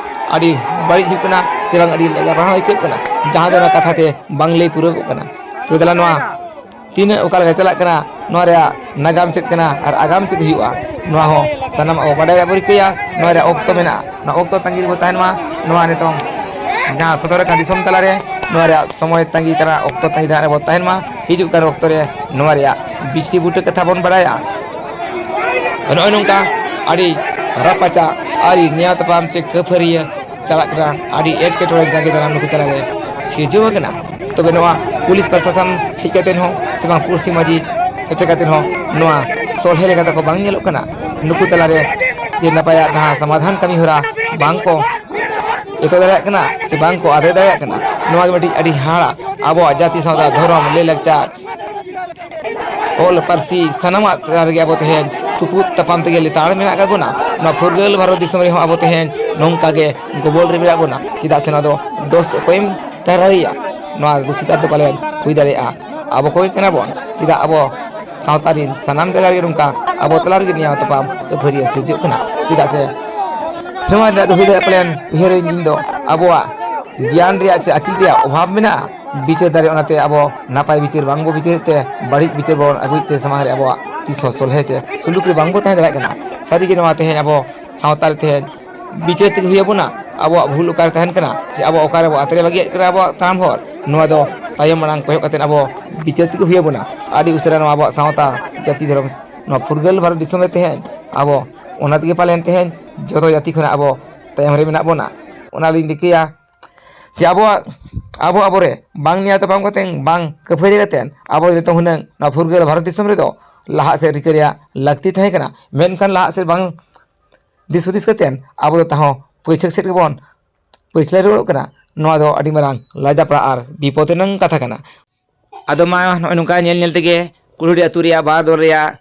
ᱟᱹᱰᱤ ᱵᱟᱹᱲᱤᱡ ᱦᱩᱭᱩᱜ ᱠᱟᱱᱟ ᱥᱮ ᱵᱟᱝ ᱟᱹᱰᱤ ᱞᱟᱡᱟᱯᱟᱲᱟ ᱦᱚᱸ ᱟᱹᱭᱠᱟᱹᱜ ᱠᱟᱱᱟ, ᱡᱟᱦᱟᱸ ᱫᱚ ᱚᱱᱟ ᱠᱟᱛᱷᱟ ᱛᱮ ᱵᱟᱝ ᱞᱟᱹᱭ ᱯᱩᱨᱟᱹᱣᱚᱜ ᱠᱟᱱᱟ᱾ ᱛᱚ ᱫᱮᱞᱟ ᱱᱚᱣᱟ ᱛᱤᱱᱟᱹᱜ ᱚᱠᱟ ᱞᱮᱠᱟ ᱪᱟᱞᱟᱜ ᱠᱟᱱᱟ, ᱱᱚᱣᱟ ᱨᱮᱭᱟᱜ ᱱᱟᱜᱟᱢ ᱪᱮᱫ ᱠᱟᱱᱟ ᱟᱨ ᱟᱜᱟᱢ ᱪᱮᱫ ᱦᱩᱭᱩᱜᱼᱟ, ᱱᱚᱣᱟ ᱦᱚᱸ ᱥᱟᱱᱟᱢᱟᱜ ᱵᱚ ᱵᱟᱰᱟᱭ ᱨᱮᱭᱟᱜ ᱵᱚ ᱨᱤᱠᱟᱹᱭᱟ᱾ ᱱᱚᱣᱟ ᱨᱮᱭᱟᱜ ᱚᱠᱛᱚ ᱢᱮᱱᱟᱜᱼᱟ, ᱱᱚᱣᱟ ᱚᱠᱛᱚ ᱛᱟᱺᱜᱤ ᱨᱮᱵᱚ ᱛᱟᱦᱮᱱ ᱢᱟ᱾ ᱱᱚᱣᱟ ᱱᱤᱛᱚᱝ ᱡᱟᱦᱟᱸ ᱥᱚᱫᱚᱨ ᱟᱠᱟᱱ ᱫᱤᱥᱚᱢ ᱛᱟᱞᱟᱨᱮ, ᱱᱚᱣᱟ ᱨᱮᱭᱟᱜ ᱥᱚᱢᱚᱭ ᱛᱟᱺᱜᱤ ᱛᱟᱨᱟ ᱚᱠᱛᱚ ᱛᱟᱺᱜᱤ ᱛᱟᱨᱟ ᱨᱮᱵᱚ ᱛᱟᱦᱮᱱ ᱢᱟ᱾ ᱦᱤᱡᱩᱜ ᱠᱟᱱ ᱚᱠᱛᱚ ᱨᱮ ᱱᱚᱣᱟ ᱨᱮᱭᱟᱜ ᱵᱤᱥᱲᱤ ᱵᱩᱴᱟᱹ ᱠᱟᱛᱷᱟ ᱵᱚᱱ ᱵᱟᱲᱟᱭᱟ᱾ ᱱᱚᱜᱼᱚᱭ ᱱᱚᱝᱠᱟ ᱟᱹᱰᱤ ᱨᱟᱯᱟᱪᱟᱜ ᱟᱹᱨᱤ ᱱᱮᱭᱟᱣ ᱛᱟᱯᱟᱢ ᱪᱮ ᱠᱟᱹᱯᱷᱟᱹᱨᱤᱭᱟᱹ ᱪᱟᱞᱟᱜ ᱠᱟᱱᱟ, ᱟᱹᱰᱤ ᱮᱴᱠᱮᱴᱚᱬᱮ ᱡᱟᱸᱜᱮ ᱫᱟᱨᱟᱢ ᱱᱩᱠᱩ ᱛᱟᱞᱟᱨᱮ ᱥᱤᱨᱡᱟᱹᱣ ᱟᱠᱟᱱᱟ᱾ ᱛᱚᱵᱮ ᱱᱚᱣᱟ ᱯᱩᱞᱤᱥ ᱯᱨᱚᱥᱟᱥᱚᱱ ᱦᱮᱡ ᱠᱟᱛᱮ ᱦᱚᱸ ᱥᱮ ᱵᱟᱝ ᱯᱩᱲᱥᱤ ᱢᱟᱹᱡᱷᱤ ᱥᱮᱴᱮᱨ ᱠᱟᱛᱮ ᱦᱚᱸ ᱱᱚᱣᱟ ᱥᱚᱞᱦᱮ ᱞᱮᱠᱟ ᱛᱮᱠᱚ ᱵᱟᱝ ᱧᱮᱞᱚᱜ ᱠᱟᱱᱟ᱾ ᱱᱩᱠᱩ ᱛᱟᱞᱟᱨᱮ ᱡᱮ ᱱᱟᱯᱟᱭᱟᱜ ᱡᱟᱦᱟᱸ ᱥᱚᱢᱟᱫᱷᱟᱱ ᱠᱟᱹᱢᱤ ᱦᱚᱨᱟ ᱵᱟᱝ ᱠᱚ ᱮᱛᱚ ᱫᱟᱲᱮᱭᱟᱜ ᱠᱟᱱᱟ ᱪᱮ ᱵᱟᱝ ᱠᱚ ᱟᱫᱟᱭ ᱫᱟᱲᱮᱭᱟᱜ ᱠᱟᱱᱟ᱾ ᱱᱚᱣᱟ ᱜᱮ ᱢᱤᱫᱴᱤᱡ ᱟᱹᱰᱤ ᱦᱟᱦᱟᱲᱟ ᱟᱵᱚᱣᱟᱜ ᱡᱟᱹᱛᱤ ᱥᱟᱶᱛᱟ ᱫᱷᱚᱨᱚᱢ ᱞᱟᱹᱭ ᱞᱟᱠᱪᱟᱨ ᱚᱞ ᱯᱟᱹᱨᱥᱤ ᱥᱟᱱᱟᱢᱟᱜ ᱛᱟᱞᱟ ᱨᱮᱜᱮ ᱟᱵᱚ ᱛᱮᱦᱮᱧ ᱛᱩᱯᱩᱫ ᱛᱟᱯᱟᱢ ᱛᱮᱜᱮ ᱞᱮᱛᱟᱲ ᱢᱮᱱᱟᱜ ᱟᱠᱟᱫ ᱵᱚᱱᱟ᱾ ᱱᱚᱣᱟ ᱯᱷᱩᱨᱜᱟᱹᱞ ᱵᱷᱟᱨᱚᱛ ᱫᱤᱥᱚᱢ ᱨᱮᱦᱚᱸ ᱟᱵᱚ ᱛᱮᱦᱮᱧ ᱱᱚᱝᱠᱟ ᱜᱮ ᱜᱚᱵᱚᱞ ᱨᱮ ᱢᱮᱱᱟᱜ ᱵᱚᱱᱟ᱾ ᱪᱮᱫᱟᱜ ᱥᱮ ᱱᱚᱣᱟ ᱫᱚ ᱫᱳᱥ ᱚᱠᱚᱭᱮᱢ ᱴᱟᱨᱦᱟᱣᱮᱭᱟ? ᱱᱚᱣᱟ ᱫᱩᱥᱤᱫᱟᱨ ᱫᱚ ᱯᱟᱞᱮᱱ ᱦᱩᱭ ᱫᱟᱲᱮᱭᱟᱜᱼᱟ ᱟᱵᱚ ᱠᱚᱜᱮ ᱠᱟᱱᱟ ᱵᱚᱱ᱾ ᱪᱮᱫᱟᱜ ᱟᱵᱚ ᱥᱟᱶᱛᱟ ᱨᱮᱱ ᱥᱟᱱᱟᱢ ᱡᱟᱭᱜᱟ ᱨᱮᱜᱮ ᱱᱚᱝᱠᱟ ᱟᱵᱚ ᱛᱟᱞᱟ ᱨᱮᱜᱮ ᱱᱮᱭᱟᱣ ᱛᱟᱯᱟᱢ ᱠᱟᱹᱯᱷᱟᱹᱨᱤᱭᱟᱹ ᱥᱤᱨᱡᱟᱹᱜ ᱠᱟᱱᱟ? ᱪᱮᱫᱟᱜ ᱥᱮ ᱱᱚᱣᱟ ᱨᱮᱱᱟᱜ ᱫᱚ ᱦᱩᱭ ᱫᱟᱲᱮᱭᱟᱜ ᱯᱟᱞᱮᱱ ᱩᱭᱦᱟᱹᱨᱟᱹᱧ ᱤᱧ ᱫᱚ ᱟᱵᱚᱣᱟᱜ ᱜᱮᱭᱟᱱ ᱨᱮᱭᱟᱜ ᱪᱮ ᱟᱹᱠᱤᱞ ᱨᱮᱭᱟᱜ ᱚᱵᱷᱟᱵᱽ ᱢᱮᱱᱟᱜᱼᱟ ᱵᱤᱪᱟᱹᱨ ᱫᱟᱲᱮ, ᱚᱱᱟᱛᱮ ᱟᱵᱚ ᱱᱟᱯᱟᱭ ᱵᱤᱪᱟᱹᱨ ᱵᱟᱝᱵᱚ ᱵᱤᱪᱟᱹᱨᱮᱫ ᱛᱮ ᱵᱟᱹᱲᱤᱡ ᱵᱤᱪᱟᱹᱨ ᱵᱚᱱ ᱟᱹᱜᱩᱭᱮᱫ ᱛᱮ ᱥᱟᱢᱟᱝ ᱨᱮ ᱟᱵᱚᱣᱟᱜ ᱛᱤᱥ ᱦᱚᱸ ᱥᱚᱞᱦᱮ ᱪᱮ ᱥᱩᱞᱩᱠ ᱨᱮ ᱵᱟᱝᱵᱚ ᱛᱟᱦᱮᱸ ᱫᱟᱲᱮᱭᱟᱜ ᱠᱟᱱᱟ᱾ ᱥᱟᱹᱨᱤᱜᱮ ᱱᱚᱣᱟ ᱛᱮᱦᱮᱧ ᱟᱵᱚ ᱥᱟᱶᱛᱟ ᱨᱮ ᱛᱮᱦᱮᱧ ᱵᱤᱪᱟᱹᱨ ᱛᱮᱜᱮ ᱦᱩᱭ ᱟᱵᱚᱱᱟ᱾ ᱟᱵᱚᱣᱟᱜ ᱵᱷᱩᱞ ᱚᱠᱟᱨᱮ ᱛᱟᱦᱮᱱ ᱠᱟᱱᱟ ᱥᱮ ᱟᱵᱚ ᱚᱠᱟᱨᱮ ᱵᱚ ᱟᱛᱨᱮ ᱵᱟᱹᱜᱤᱭᱮᱫ ᱠᱟᱱᱟ ᱟᱵᱚᱣᱟᱜ ᱛᱟᱲᱟᱢ ᱦᱚᱨ, ᱱᱚᱣᱟ ᱫᱚ ᱛᱟᱭᱚᱢ ᱢᱟᱲᱟᱝ ᱠᱚᱭᱚᱜ ᱠᱟᱛᱮ ᱟᱵᱚ ᱵᱤᱪᱟᱹᱨ ᱛᱮᱜᱮ ᱦᱩᱭ ᱟᱵᱚᱱᱟ᱾ ᱟᱹᱰᱤ ᱩᱥᱟᱹᱨᱟ ᱱᱚᱣᱟ ᱟᱵᱚᱣᱟᱜ ᱥᱟᱶᱛᱟ, ᱡᱟᱹᱛᱤ, ᱫᱷᱚᱨᱚᱢ, ᱱᱚᱣᱟ ᱯᱷᱩᱨᱜᱟᱹᱞ ᱵᱷᱟᱨᱚᱛ ᱫᱤᱥᱚᱢ ᱨᱮ ᱛᱮᱦᱮᱧ ᱟᱵᱚ ᱚᱱᱟ ᱛᱮᱜᱮ ᱯᱟᱞᱮᱱ ᱛᱮᱦᱮᱧ ᱡᱚᱛᱚ ᱡᱟᱹᱛᱤ ᱠᱷᱚᱱᱟᱜ ᱟᱵᱚ ᱛᱟᱭᱚᱢ ᱨᱮ ᱢᱮᱱᱟᱜ ᱵᱚᱱᱟ᱾ ᱚᱱᱟᱞᱤᱧ ᱨᱤᱠᱟᱹᱭᱟ ᱡᱮ ᱟᱵᱚᱣᱟᱜ, ᱟᱵᱚ ᱟᱵᱚᱨᱮ ᱵᱟᱝ ᱱᱮᱭᱟᱣ ᱛᱟᱯᱟᱢ ᱠᱟᱛᱮ, ᱵᱟᱝ ᱠᱟᱹᱯᱷᱟᱹᱨᱤ ᱠᱟᱛᱮ ᱟᱵᱚ ᱱᱤᱛᱚᱝ ᱦᱩᱱᱟᱹᱝ ᱱᱚᱣᱟ ᱯᱷᱩᱨᱜᱟᱹᱞ ᱵᱷᱟᱨᱚᱛ ᱫᱤᱥᱚᱢ ᱨᱮᱫᱚ ᱞᱟᱦᱟᱜ ᱥᱮᱫ ᱨᱤᱠᱟᱹ ᱨᱮᱭᱟᱜ ᱞᱟᱹᱠᱛᱤ ᱛᱟᱦᱮᱸ ᱠᱟᱱᱟ᱾ ᱢᱮᱱᱠᱷᱟᱱ ᱞᱟᱦᱟᱜ ᱥᱮᱫ ᱵᱟᱝ ᱫᱤᱥ ᱦᱩᱫᱤᱥ ᱠᱟᱛᱮ ᱟᱵᱚ ᱫᱚ ᱛᱟᱦᱚᱸ ᱯᱟᱹᱪᱷᱟᱹ ᱥᱮᱫ ᱜᱮᱵᱚᱱ ᱯᱟᱹᱪᱷᱞᱟᱹ ᱨᱩᱣᱟᱹᱲᱚᱜ ᱠᱟᱱᱟ᱾ ᱱᱚᱣᱟ ᱫᱚ ᱟᱹᱰᱤ ᱢᱟᱨᱟᱝ ᱞᱟᱡᱟᱯᱟᱲᱟ ᱟᱨ ᱵᱤᱯᱚᱫ ᱨᱮᱱᱟᱝ ᱠᱟᱛᱷᱟ ᱠᱟᱱᱟ᱾ ᱟᱫᱚ ᱢᱟ ᱱᱚᱜᱼᱚᱭ ᱱᱚᱝᱠᱟ ᱧᱮᱞ ᱧᱮᱞ ᱛᱮᱜᱮ ᱠᱩᱞᱦᱩᱰᱤ ᱟᱹᱛᱩ ᱨᱮᱭᱟᱜ ᱵᱟᱨ ᱫᱚᱞ ᱨᱮᱭᱟᱜ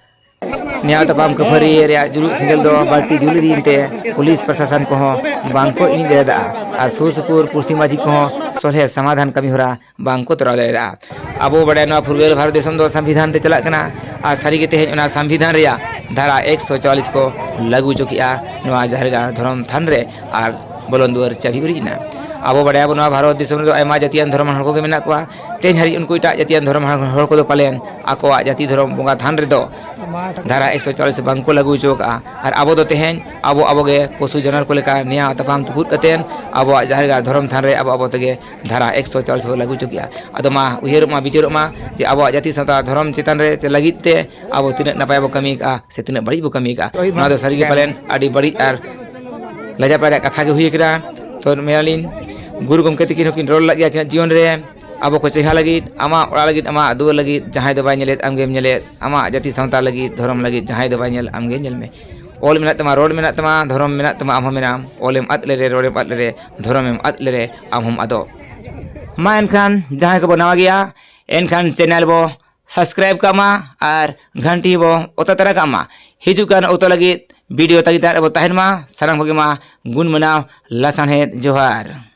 ᱱᱮᱭᱟᱣ ᱛᱟᱯᱟᱢ ᱠᱷᱟᱹᱯᱟᱹᱨᱤ ᱨᱮᱭᱟᱜ ᱡᱩᱞᱩᱜ ᱥᱮᱸᱜᱮᱞ ᱫᱚ ᱵᱟᱹᱲᱛᱤ ᱡᱩᱞ ᱤᱫᱤᱭᱮᱱ ᱛᱮ ᱯᱩᱞᱤᱥ ᱯᱨᱚᱥᱟᱥᱚᱱ ᱠᱚᱦᱚᱸ ᱵᱟᱝ ᱠᱚ ᱤᱬᱤᱡ ᱫᱟᱲᱮᱭᱟᱫᱟ᱾ ᱟᱨ ᱥᱩᱨ ᱥᱩᱯᱩᱨ ᱯᱩᱲᱥᱤ ᱢᱟᱹᱡᱷᱤ ᱠᱚᱦᱚᱸ ᱥᱚᱞᱦᱮ ᱥᱚᱢᱟᱫᱷᱟᱱ ᱠᱟᱹᱢᱤ ᱦᱚᱨᱟ ᱵᱟᱝ ᱠᱚ ᱛᱚᱨᱟᱣ ᱫᱟᱲᱮᱭᱟᱜᱼᱟ᱾ ᱟᱵᱚ ᱵᱟᱰᱟᱭ, ᱱᱚᱣᱟ ᱯᱷᱩᱨᱜᱟᱹᱞ ᱵᱷᱟᱨᱚᱛ ᱫᱤᱥᱚᱢ ᱫᱚ ᱥᱚᱝᱵᱤᱫᱷᱟᱱ ᱛᱮ ᱪᱟᱞᱟᱜ ᱠᱟᱱᱟ᱾ ᱟᱨ ᱥᱟᱹᱨᱤ ᱜᱮ ᱛᱮᱦᱮᱧ ᱚᱱᱟ ᱥᱚᱝᱵᱤᱫᱷᱟᱱ ᱨᱮᱭᱟᱜ ᱫᱷᱟᱨᱟ ᱮᱠᱥᱚ ᱪᱚᱣᱟᱞᱤᱥ ᱠᱚ ᱞᱟᱹᱜᱩ ᱦᱚᱪᱚ ᱠᱮᱜᱼᱟ ᱱᱚᱣᱟ ᱡᱟᱦᱮᱨ ᱜᱟᱲ ᱫᱷᱚᱨᱚᱢ ᱛᱷᱟᱱ ᱨᱮ, ᱟᱨ ᱵᱚᱞᱚᱱ ᱫᱩᱣᱟᱹᱨ ᱪᱟᱹᱵᱤ ᱩᱨᱤᱡ ᱮᱱᱟ᱾ ᱟᱵᱚ ᱵᱟᱰᱟᱭᱟᱵᱚᱱ, ᱱᱚᱣᱟ ᱵᱷᱟᱨᱚᱛ ᱫᱤᱥᱚᱢ ᱨᱮᱫᱚ ᱟᱭᱢᱟ ᱡᱟᱹᱛᱤᱭᱟᱱ ᱫᱷᱚᱨᱚᱢ ᱦᱚᱲ ᱠᱚᱜᱮ ᱢᱮᱱᱟᱜ ᱠᱚᱣᱟ᱾ ᱛᱮᱦᱮᱧ ᱦᱟᱹᱨᱤᱡ ᱩᱱᱠᱩ ᱮᱴᱟᱜ ᱡᱟᱹᱛᱤᱭᱟᱱ ᱫᱷᱚᱨᱚᱢ ᱦᱚᱲ ᱠᱚᱫᱚ ᱯᱟᱞᱮᱱ ᱟᱠᱚᱣᱟᱜ ᱡᱟᱹᱛᱤ ᱫᱷᱚᱨᱚᱢ ᱵᱚᱸᱜᱟ ᱛᱷᱟᱱ ᱨᱮᱫᱚ ᱫᱷᱟᱨᱟ ᱮᱠᱥᱚ ᱪᱚᱣᱟᱞᱤᱥ ᱵᱟᱝ ᱠᱚ ᱞᱟᱹᱜᱩ ᱦᱚᱪᱚ ᱠᱟᱜᱼᱟ᱾ ᱟᱨ ᱟᱵᱚ ᱫᱚ ᱛᱮᱦᱮᱧ ᱟᱵᱚ ᱟᱵᱚ ᱜᱮ ᱯᱚᱥᱩ ᱡᱟᱱᱣᱟᱨ ᱠᱚ ᱞᱮᱠᱟ ᱱᱮᱭᱟᱣ ᱛᱟᱯᱟᱢ ᱛᱩᱯᱩᱫ ᱠᱟᱛᱮᱱ ᱟᱵᱚᱣᱟᱜ ᱡᱟᱦᱮᱨ ᱜᱟᱲ ᱫᱷᱚᱨᱚᱢ ᱛᱷᱟᱱ ᱨᱮ ᱟᱵᱚ ᱟᱵᱚ ᱛᱮᱜᱮ ᱫᱷᱟᱨᱟ ᱮᱠᱥᱚ ᱪᱚᱣᱟᱞᱤᱥ ᱵᱚ ᱞᱟᱹᱜᱩ ᱦᱚᱪᱚ ᱠᱮᱜᱼᱟ᱾ ᱟᱫᱚ ᱢᱟ ᱩᱭᱦᱟᱹᱨᱚᱜ ᱢᱟ, ᱵᱤᱪᱟᱹᱨᱚᱜ ᱢᱟ ᱡᱮ ᱟᱵᱚᱣᱟᱜ ᱡᱟᱹᱛᱤ ᱥᱟᱶᱛᱟ ᱫᱷᱚᱨᱚᱢ ᱪᱮᱛᱟᱱ ᱨᱮ ᱪᱮ ᱞᱟᱹᱜᱤᱫ ᱛᱮ ᱟᱵᱚ ᱛᱤᱱᱟᱹᱜ ᱱᱟᱯᱟᱭ ᱵᱚ ᱠᱟᱹᱢᱤ ᱠᱟᱜᱼᱟ ᱥᱮ ᱛᱤᱱᱟᱹᱜ ᱵᱟᱹᱲᱤᱡ ᱵᱚ ᱠᱟᱹᱢᱤ ᱠᱟᱜᱼᱟ᱾ ᱱᱚᱣᱟ ᱫᱚ ᱥᱟᱹᱨᱤ ᱜᱮ ᱯᱟᱞᱮᱱ ᱟᱹᱰᱤ ᱵᱟᱹᱲᱤᱡ ᱟᱨ ᱞᱟᱡᱟᱯᱟᱲᱟᱜ ᱠᱟᱛᱷᱟ ᱜᱮ ᱦᱩᱭ ᱠᱟᱱᱟ᱾ ᱛᱚ ᱢᱮᱱᱟᱞᱤᱧ, ᱜᱩᱨᱩ ᱜᱚᱢᱠᱮ ᱛᱤᱠᱤᱱ ᱦᱚᱸᱠᱤᱱ ᱨᱚᱲ ᱞᱮᱫ ᱜᱮᱭᱟ ᱟᱹᱠᱤᱱᱟᱜ ᱡᱤᱭᱚᱱ ᱨᱮ, ᱟᱵᱚ ᱠᱚ ᱪᱮᱸᱜᱷᱟ ᱞᱟᱹᱜᱤᱫ, ᱟᱢᱟᱜ ᱚᱲᱟᱜ ᱞᱟᱹᱜᱤᱫ, ᱟᱢᱟᱜ ᱫᱩᱣᱟᱹᱨ ᱞᱟᱹᱜᱤᱫ, ᱡᱟᱦᱟᱸᱭ ᱫᱚ ᱵᱟᱭ ᱧᱮᱞᱮᱫ ᱟᱢ ᱜᱮᱢ ᱧᱮᱞᱮᱫ, ᱟᱢᱟᱜ ᱡᱟᱹᱛᱤ ᱥᱟᱶᱛᱟ ᱞᱟᱹᱜᱤᱫ, ᱫᱷᱚᱨᱚᱢ ᱞᱟᱹᱜᱤᱫ, ᱡᱟᱦᱟᱸᱭ ᱫᱚ ᱵᱟᱭ ᱧᱮᱞ ᱟᱢ ᱜᱮ ᱧᱮᱞ ᱢᱮ᱾ ᱚᱞ ᱢᱮᱱᱟᱜ ᱛᱟᱢᱟ, ᱨᱚᱲ ᱢᱮᱱᱟᱜ ᱛᱟᱢᱟ, ᱫᱷᱚᱨᱚᱢ ᱢᱮᱱᱟᱜ ᱛᱟᱢᱟ, ᱟᱢ ᱦᱚᱸ ᱢᱮᱱᱟᱢ᱾ ᱚᱞᱮᱢ ᱟᱫ ᱞᱮᱨᱮ, ᱨᱚᱲᱮᱢ ᱟᱫ ᱞᱮᱨᱮ, ᱫᱷᱚᱨᱚᱢᱮᱢ ᱟᱫ ᱞᱮᱨᱮ, ᱟᱢ ᱦᱚᱸᱢ ᱟᱫᱚᱜ᱾ ᱢᱟ ᱮᱱᱠᱷᱟᱱ ᱡᱟᱦᱟᱸᱭ ᱠᱚᱵᱚ ᱱᱟᱣᱟ ᱜᱮᱭᱟ, ᱮᱱᱠᱷᱟᱱ ᱪᱮᱱᱮᱞ ᱵᱚ ᱥᱟᱵᱥᱠᱨᱟᱭᱤᱵ ᱠᱟᱜ ᱢᱟ ᱟᱨ ᱜᱷᱟᱱᱴᱤ ᱵᱚ ᱚᱛᱟ ᱛᱟᱨᱟ ᱠᱟᱜ ᱢᱟ᱾ ᱦᱤᱡᱩᱜ ᱠᱟᱱ ᱚᱠᱛᱚ ᱞᱟᱹᱜᱤᱫ ᱵᱷᱤᱰᱤᱭᱳ ᱛᱟᱺᱜᱤ ᱛᱟᱲᱟᱜ ᱨᱮᱵᱚ ᱛᱟᱦᱮᱱ ᱢᱟ᱾ ᱥᱟᱱᱟᱢ ᱠᱚᱜᱮ ᱢᱟ ᱜᱩᱱ ᱢᱟᱱᱟᱣ ᱞᱟᱥᱟᱲᱦᱮᱫ ᱡᱚᱦᱟᱨ᱾